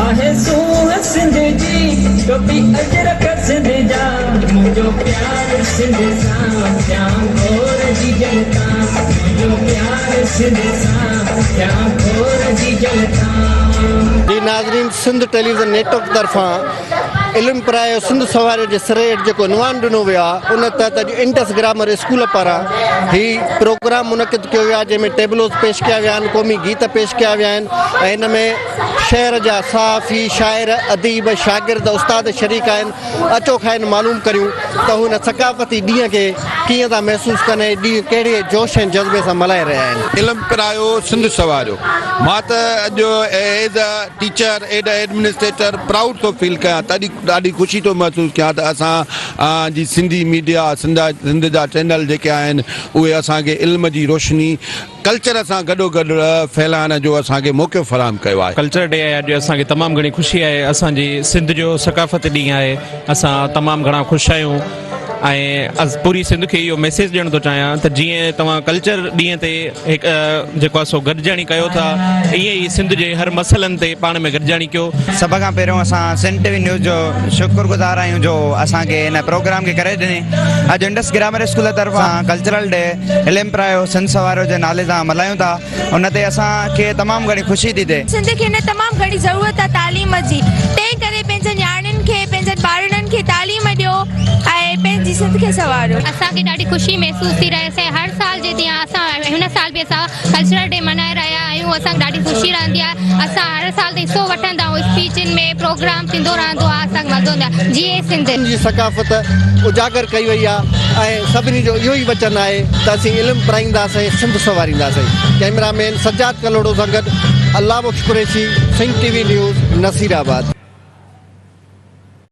آهي سونهن سنڌ جي، ٽوپي اجرڪ سنڌ جا، منهنجو پيار سنڌ سان، ٿيان گهور جيجل تان، منهنجو پيار سنڌ سان، ٿيان گهور جيجل تان. جي ناظرين سنڌ ٽيليويزن نيٽورڪ طرفان علم پرايو سنڌ سنواريو جي سري هيٺ جيڪو عنوان ڏنو ويو آهي ان تحت اڄ انڊس گرامر اسڪول پاران هي پروگرام منعقد ڪيو ويو آهي جنهن ۾ ٽيبلوز پيش ڪيا ويا آهن قومي گيت پيش ڪيا ويا آهن ۽ ان ۾ شهر جا صحافي شاعر اديب شاگرد استاد شريڪ آهن اچو کانئن معلوم ڪريون ته هو هن ثقافتي ڏينهن کي ڪيئن ٿا محسوس ڪن ۽ ڏينهن ڪهڙي جوش ۽ جذبي سان ملهائي رهيا آهن. علم پرايو سنڌ سنواريو مان ته اڄ as a teacher as a administrator proud ٿو فيل ڪيان تڏي ڏاڍي خوشي ٿو محسوس ڪيان ته اسان جي سنڌي ميڊيا سنڌ جا چينل جيڪي آهن اهي اسان کي علم جي روشني ڪلچر سان گڏو گڏ ڦهلائڻ جو اسان کي موقعو فراهم ڪيو آهي. ڪلچر ڊي آهي اڄ اسان کي تمام گهڻي خوشي آهي اسان جي سنڌ جو ثقافتي ڏينهن آهي اسان تمام گهڻا خوش آهيون ۽ پوري سنڌ کي اهو ميسيج ڏيڻ ٿو چاهيان ته جيئن توهان ڪلچر ڏينهن تي هڪ جيڪو آهي سو گڏجاڻي ڪيو ٿا ائين ئي سنڌ جي هر مسئلن تي پاڻ ۾ گڏجاڻي ڪيو. سڀ کان پهريون اسان سنڌ ٽي وي نيوز جو شڪر گذار آهيون جو اسان کي هن پروگرام کي ڪري ڏني اڄ انڊس گرامر اسڪول طرفان ڪلچرل ڊي علم پرايو سنڌ سنواريو جي نالي سان ملهايون ٿا ان تي اسان کي تمام گهڻي خوشي ٿي ٿئي. سنڌ کي نه تمام گهڻي ضرورت آ تعليم جي تنهن ڪري پنهنجن نياڻين کي پنهنجن ٻارڙن کي تعليم ڏيو ۽ پنهنجي سنڌ کي سنواريو. اسان کي ڏاڍي خوشي محسوس ٿي رهي اسين هر سال جي جيئن اسان هن سال به اسان ڪلچرل ڊي ملهائي رهيا آهيون اسان کي ڏاڍي خوشي رهندي آهي اسان هر سال حصو وٺندا آهيون اسپيچن ۾ پروگرام ٿيندو رهندو آهي اسان کي مزو ايندو آهي جيئي سنڌ. جي ثقافت اجاگر ڪئي وئي آهي ۽ سڀني جو اهو ئي وچن آهي ته اسين علم پرائينداسين سنڌ سنوارينداسين ڪئميرا مين سجاد ڪلهوڙو سان گڏ Allah Bakhsh Qureshi Sindh T V news Nasirabad.